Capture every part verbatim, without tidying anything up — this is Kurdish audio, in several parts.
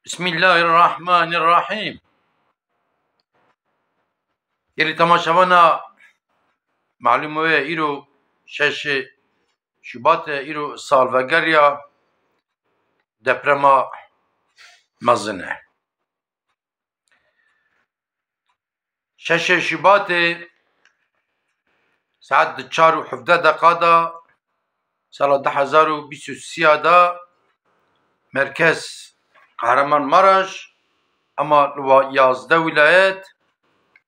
Bismillahirrahmanirrahîm. Gelî temaşevana, malûm e, îro şeşê Şubat e, îro salvegeriya deprema mezin e. Şeşê Şubatê saet di çar û hevdeh deqa de, sala du hezar û bîst û sê de, merkez Qehreman Maraş, ema li wa yazdeh wîlayet,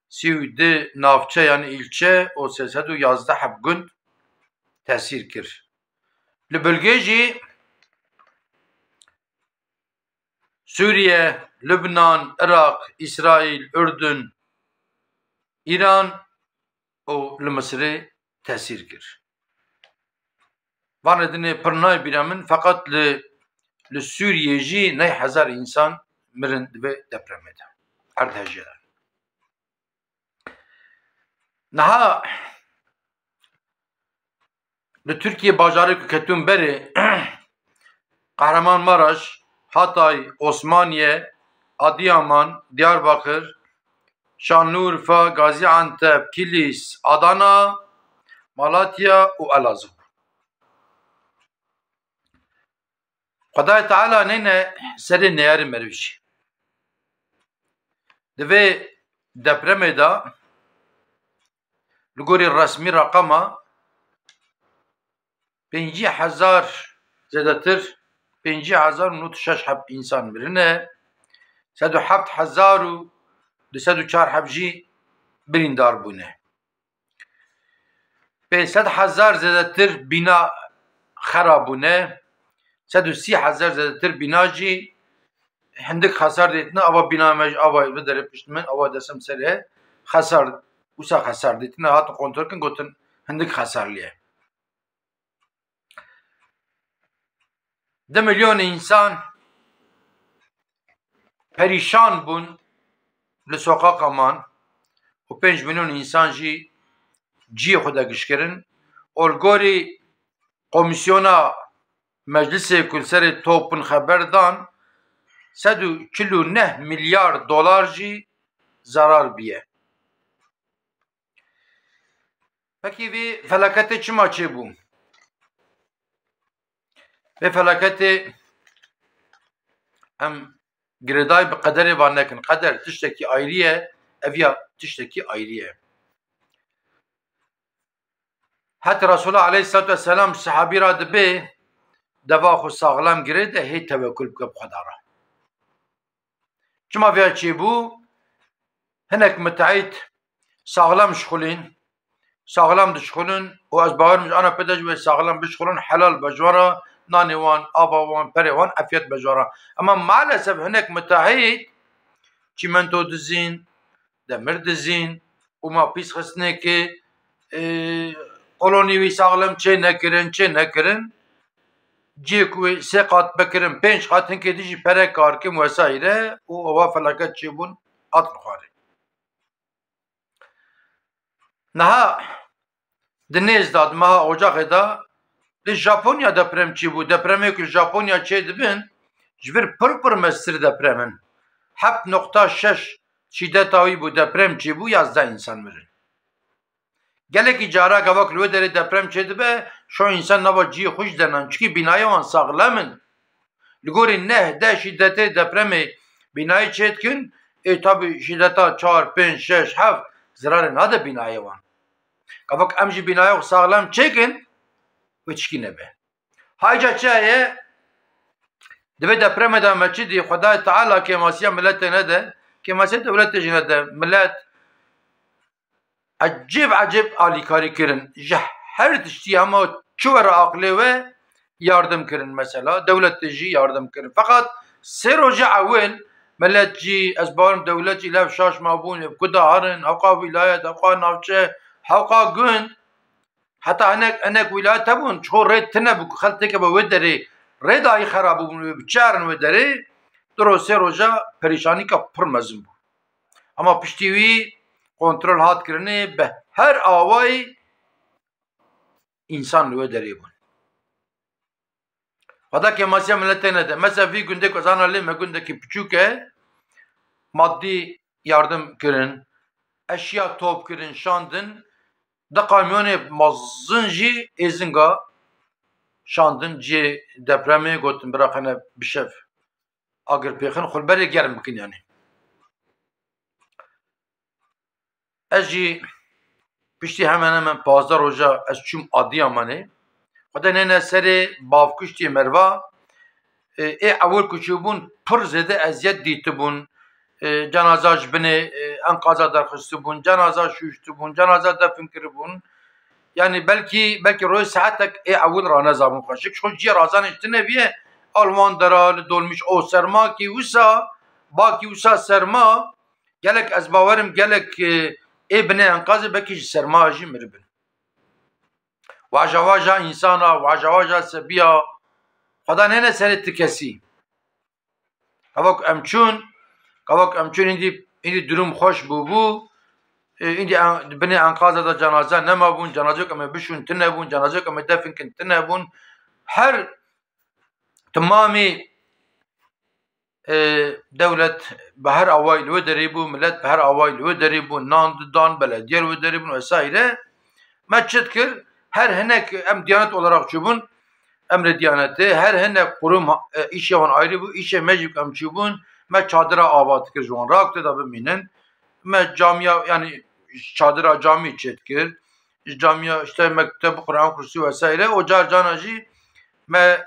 sî û du navçe, yanî îlçe û sê sed û yazdeh heb gund tesîr kir. Li bilgê jî Sûriye, Lubnan, Iraq, Îsraîl, Urdun, Îran û li Misirê tesîr kir. Vanê dinê pir nayê bîra min, feqet li, li Sûriyê jî neh hezar însan mirin di vê depremê de. Erdhejê de. Niha li Tirkiyê bajarê ku ketûn berê, Qehreman Maraş, Hatay, Osmaniye, Adiyaman, Diyarbakir, Şanlıurfa, Gaziantep, Kilis, Adana, Malatya û Elazığ. Xwedayê Teala neyne serê neyarê meriv jî. Di vê depremê de li gorî resmî reqema pêncî hezar, zêdetir pêncî hezar û nod û şeş heb însan mirine, sed û heft hezar û du sed û çar heb jî birîndar bûne. Pênc sed hezar zêdetir bîna xera bûne, sed û sî hezar zêdetir bîna jî hindik xesar dîtine. Ava bîna me jî ava li derê pişt min, ava destem serê xesar, wisa xesar dîtine, hatin kontrol kirin, gotin hindik xesarliye. Du milyon însan perîşan bûn, li soqaqa man û pênc milyon însan jî cihê xwe de giş kirin. Û li gorî komîsyona meclisê ku li serê top in xeber dan, sed û çil û neh milyar dolar jî zerar biye. Pekî vê felaketê çima çêbû? Vê felaketê em girêdayî bi qederê van nekin. Qeder tiştekî ayrî ye, eviya tiştekî ayrî ye. Heta Resulullah aleyhissalatu vesselam sahabî ra dibê deva xwe saxlem girêde, hê tewekul bike bi Xweda re. Çima vêya çêbû? Hinek mitehîd saxlem şixulîn, saxlem dişixulin û ez bawer im ji ana pê de jî wê saxlem bişixulin, helal be ji wan re, nanê wan, ava wan, perê wan efiyet be ji wan re. Ema maalesef hinek mitehîd çîmento dizîn, demir dizîn, û ma pîs xistinê ki, e, kolonî wî saxlem çê nekirin, çê nekirin. Cihê ku wê sê qat bikirin, pênc qat, hinkê dî jî pere kar kim wesayîre û ava felaket çêbûn hatin xwarê. Niha di nêz de, di meha Ocaxê de, li Japonya deprem çêbû. Depremê ku li Japonya çêdibin, ji vir pir pir mestir deprem in. Heft noqta şeş şîdeta wî bû, deprem çêbû, yazdeh însan mirin. Gelekî cara gava ku li wê derê deprem çêdibe, şo însan nava cihê xwe jî denan, çikî bînayê wan saxlem in. Li gorî neh deh şîdetê depremê bînayê çêdikin, ê tabî şîdeta çar, pênc, şeş, heft zirarê nade bînayê wan. Gava ku em jî bînayê xwe saxlem çêkin, wê tişkî nebe. Hayca çi heye? Di vê depremê de me çi dî? Xwedayê Teala kêmasiya miletê nede, kêmasiya dewletê jî nede. Milet ecêb ecêb alîkarî kirin. Ji her tiştî hema çi were aqilê we yardim kirin mesela. Dewletê jî yardim kirin. Feqet sê roja ewil milet jî, ez bawerim dewlet jî lev şaş mabûn, ê bi ku de herin, hewqa wîlayet, hewqa navçe, hewqa gund, heta hinek, hinek wîlayet hebûn, çixo rê tune bû ku xelk têkeve wê derê, rê dayî xera bûbûn, wê biçarin wê derê, du roj sê roja perîşanîka pir mezin bû. Ama piştî wî kontrol hat kirinê, bi her awayî însan li wê derê bûn. Xweda kêmasiya miletê nede. Mesela vî gundê ku zana lê me gundekî piçûk e, maddî yardim kirin, eşya top kirin, şandin, di kamyonê mezin jî êzinga şandin cihê depremê, gotin biraxene bişev agir pêxin, xulberê germ bikin yani. Ez jî piştî hemen hemen pazdeh roja ez çûm Adiyamanê. Xwedê nêne serê bavkuştê merva, e, ê ewil ku çûbûn pir zêde eziyet dîtibûn. E, cenaza ji binê, e, enqaza derxistibûn, cenaza şûştibûn, cenaza defin kiribûn. Yani belkî, belkî rojê saetek ê ewil ranezabûn xweşik. Ji xwe ciyê razanê ji tune biye, a li wan dera, li dolmîş o serma kî wisa, ba kî wisa serma, gelek ez bawerim, gelek, e, ê binê enqazê belkî ji serma jî miribin. Waja waja însana, waja waja sebiya, Xweda nêne serê ti kesî. Kava ku em çûn, kava ku em çûn, îndî, îndî durum xweş bûbû. E, îndî en-, binê enqaza da cenaze nemabûn, cenazeyek em ê bişûn tune bûn, cenazeyek em ê defin kin tune bûn. Her timamî, e, dewlet bi her awayî li wê derê bû, millet bi her awayî li wê derê bû, nan didan, belediye li wê derê bûn vesaire. Me çi dikir? Her hinek em diyanet olarak çûbûn, emrê diyanetê, her hinek qurum, e, îşê wan ayrî bû, îşê me jî em çûbûn, me çadira ava dikir ji wan re, ku tê de bimînin. Me camiya, yani çadira camî çêdikir, ji camiya işte mekteb, Quran kursî vesaire. O car cana jî me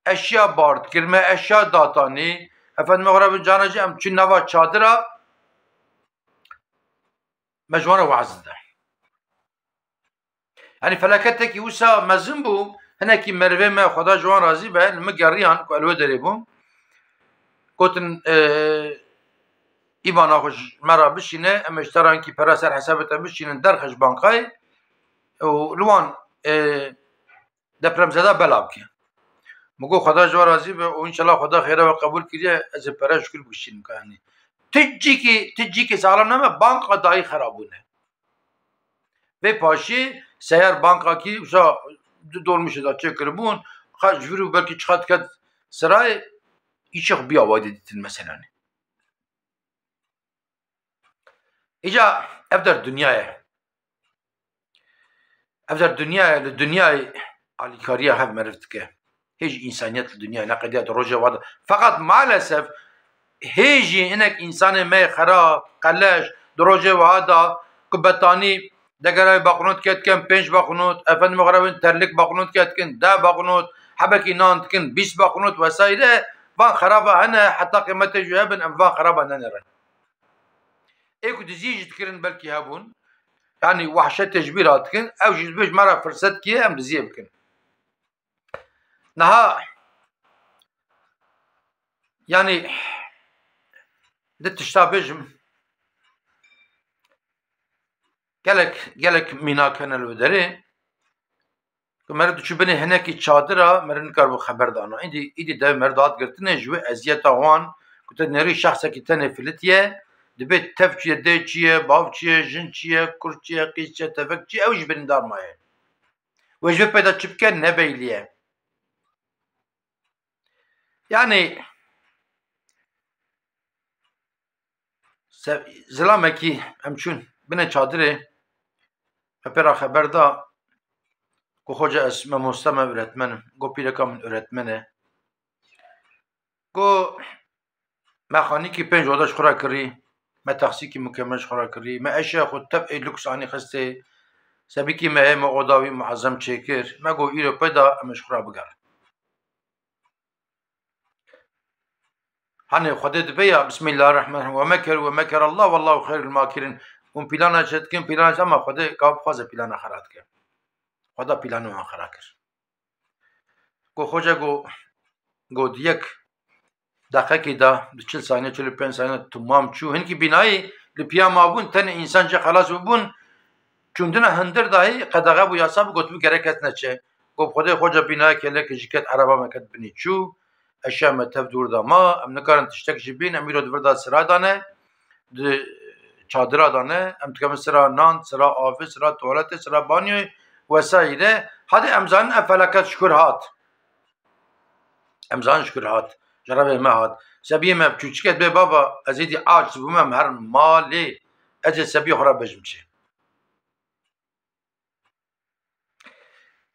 eşya bar dikir, me eşya datanî. Efendime xwe re bin cana jî em çûn nava çadira, me ji wan re weaz dide. Yani felaketekî wisa mezin bû, hinekî merivê me, Xweda ji wan razî be, li min geriyan ku ez li wê derê bûm. Gotin, e, îbana xwe ji me re bişîne, em ê ji te re hinkî pere ser hesabê te bişînin, derxe ji bankayê û li wan, e, depremzeda bela bike. Min got, Xweda ji we razî be û înşallah Xweda xêra we qebûl kiriye, ez ê pere ji ku bikişînim ka, yanî. Ti cîkî, ti cîkî saxlem neme, banka dayî xerabûne. Vê paşî seyar bankakî wisa du dolmuşê de çêkiribûn, xwe ji vir û belkî çiqas diket sirayê, îşê xwe biya wayde dîtin meselanê. Îca ev der dinya ye. Ev der dinya ye, li dinyayê alîkariya hev meriv dike. Hê jî însaniyet li dinyayê neqediya di rojê wa de. Feqet maalesef hê jî hinek însanê me yê xerab, qeleş, di rojê wa de ku betanî degerayê baqnot ketikin, pênc baqnot, efendime xwe re bên terlik baqnot ketikin, deh baqnot, hebekî nan dikin, bîst baqnot vesaire, van xeraba hene, heta qîmetê jî hebin, em van xeraba nenêrin. Ê ku dizî jî dikirin belkî hebûn. Yanî wehşetê ji bîr hatikin, ew jî dibê ji me re firset kiye em diziyê bikin. Niha, yanî, di tişta bêjim, gelek, gelek mînak hene li wê derê. Ku meriv diçû binê hinekî çadira, meriv nikaribû xeber dana. Îdî, îdî dev meriv dihat girtinê ji wê eziyeta wan, ku te nêrî şexsekî tenê filitiye, dibê tev çi ye, dê çi ye, bav çi ye, jin çi ye, kur çi ye, qîz çi ye, tevek çi ye, ew ji birîndar maye. Wê ji vê peyda çi bike, nebeyliye. Yanî, se-, zilamekî em çûn binê çadirê, me pê re xeber da, ku xoca ez mamoste me, öğretmenim. Got pîreka min öğretmen e. Got me xanîkî pênc oda ji xwe re kirî, me taksîkî mukemel ji xwe re kirî, me eşya xwe tev ê luks anî xistê, sebîkî me hê me oda wî muezem çêkir. Me got îro pê de em ê ji xwe re bigerin. Hani Xwedê dibe ya, Bismillahirrahmanirrahim, "Ve mekeru ve mekerallah, vallahu xeyrul makirin." Hûn plana çê dikin, plana çê, ama Xwedê gava bixwaze plana xera dike. Xweda planê wan xera kir. Got, xoca, got, got, yek deqekî de, di çil saniye, çil û pênc saniye temam çû. Hinkî bînayî li piya mabûn, tenê însan jê xelas bûbûn, çûndina hundir dayî qedexe bû, yasa bû, gotibû gerek kes neçe. Got, Xwedê, xoca, bînayê kêlekê jî ket, ereba me ket binî çû. Eşya me tev dûr de ma, em nikarin tiştek jî bîn, em îro di vir de sira dane, di çadira dane, em dikevin sira nan, sira avê, sira tuwaletê, sira banyoyê vesaire. Hadê em zanin ev felaket ji kur hat. Em zanin ji ku re hat. Ji Rebê me hat. Sebiyê me bi çûçike dibê, baba, ez êdî aciz bûme, em herin malê. Ez ê sebiyê xwe re bêjim çi.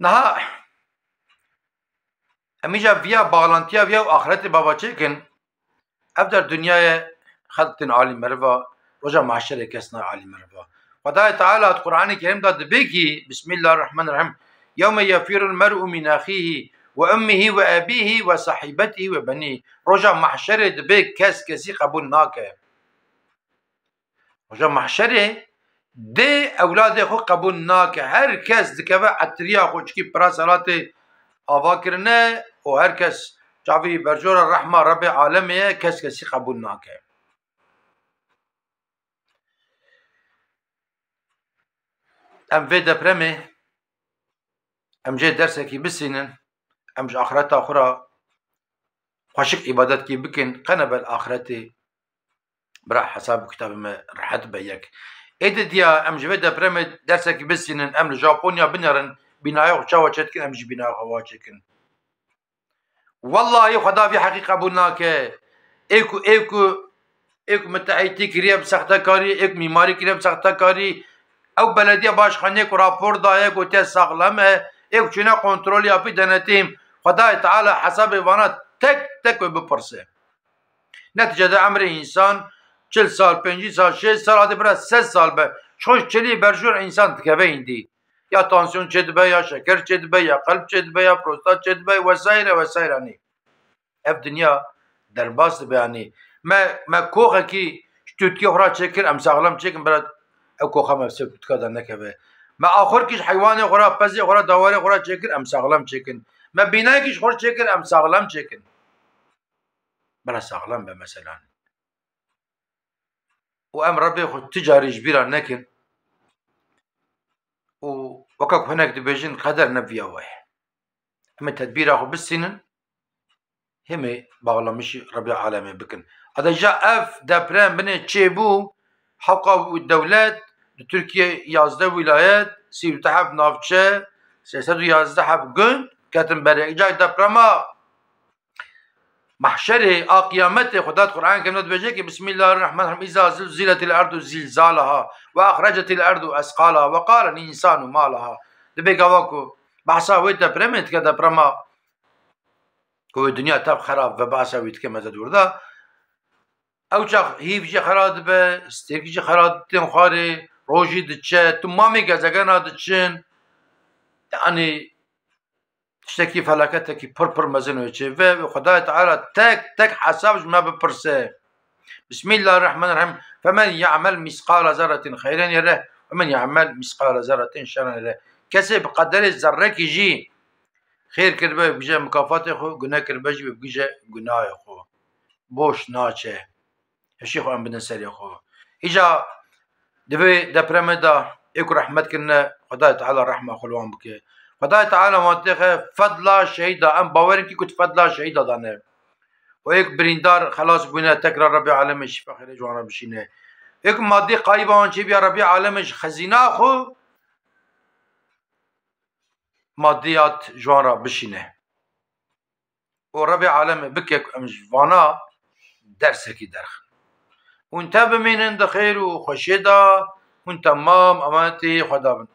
Niha em îja viya, bağlantiya viya û axretê bava çêkin. Ev der dinyayê xelk tên alî meriva, roja mahşerê kes nayê alî meriva. Xwedayê Teala di Qur'anê Kerîm de dibê kî, Bismillahirrahmanirrahîm, "Yewme yefirul mer'u min axihi ve ummihi ve abihi ve sahibetihi ve benihi." Roja mahşerê dibê kes kesî qebûl nake. Roja mahşerê dê ewladê xwe qebûl nake. Her kes dikeve etiriya xwe, çikî pira selatê ava kirine û her kes çavî berjora rehma Rebê alemê ye, kes kesî qebûl nake. Em vê depremê, em jê dersekî bisînin, em ji axireta xwe re xweşik îbadetkî bikin, qene ber axiretê bira hesab û kitabê me rehet be yek. Ê didiya em ji vê depremê dersekî bisînin, em li Japonya binerin, bînaya xwe çawa çêdikin, em jî bînaya xwe wa çêkin. Wellahî Xweda vî heqî qebûl nake. Ê ku, ê ku, ê ku mitehîtî kiriye bi sextekarî, ê ku mîmarî kiriye bi sextekarî, ew belediye başkaniyê ku rapor daye, gotiye saxlem e, ê ku çûne kontrol yapî denetîm, Xwedayê Teala hesabê vana tek tek wê bipirse. Netîcede emrê însan çil sal, pêncî sal, şêst sal, hadi bira sed sal be. Ji xwe çilî berjor însan dikeve îndî. Ya tansiyon çêdibe, ya şeker çêdibe, ya qelb çêdibe, ya prostat çêdibe, vesaire vesaire, anî. Ev dinya derbas dibe, anî. Me, me koxekî ji tûtkê xwe re çêkir, em saxlem çêkin, bira ew koxa me ser tûtka de nekeve. Me axurkî ji heywanê xwe re, pezê xwe re, dawarê xwe re çêkir, em saxlem çêkin. Me bînayekî ji xwe re çêkir, em saxlem çêkin. Bira saxlem be, meselan. Û em Rebê xwe ti carî ji bîra nekin. Û weke ku hinek dibêjin, qeder ne viya we ye. Em ê tedbîra xwe bistînin, hêmê baxlamişî Rebê alemê bikin. Ade ja ev deprem binê çêbû, hewqa dewlet, di Tirkiye yazdeh wîlayet, sî û du heb navçe, sê sed û yazdeh heb gund ketin berê. Îca deprema Mahşerê a qiyametê, Xweda di Qur'an Kerim de dibêje ki, "Bismillahirrahmanirrahim. İza zilziletil ardu zilzalaha ve ahrecetil ardu esqalaha ve qalel insanu ma laha." Dibê gava ku behsa wê depremê dike, deprema ku wê dinya tev xerab ve behsa wî dike, meze dûr de. Ew çax hîv jî xera dibe, stêrkî jî xera tên xwarê, rojî diçe, tu mamê gezegena diçin. Yani, tiştekî, felaketekî pir pir mezin wê çê ve, ve Xwedayê Teala tek tek hesab ji me bipirse. Bismillahirrahmanirrahim. Femen ya'mel misqala zerretin xeyren yere, ve men ya'mel misqala zerretin şerren yere. Kesê bi qederê zerrekî jî xêr kiribe, bigije mikafatê xwe, gune kiribe jî, bigije gunahê xwe. Boş naçe. Hişî xwe em bidin serê xwe. Îca di vê depremê de ê ku rehmet kirine, Xwedayê Teala rehma xwe li wan bike. Xwedayê Teala wan têxe fedla şehîda. Em bawer in kî ku di fedla şehîda de ne. Û ê ku birîndar xelas bûne, tekrar Rebê Alemê şîfa xêrê ji wan re bişîne. Ê ku madî qayîba wan çêbiya, Rebê Alemê ji xezîna xwe madiyat ji wan re bişîne. Û Rebê Alemê bike ku em ji vana dersekî derxin. Hûn te bimînin di xêr û xweşiyê de, hûn temam emanetî Xweda bin.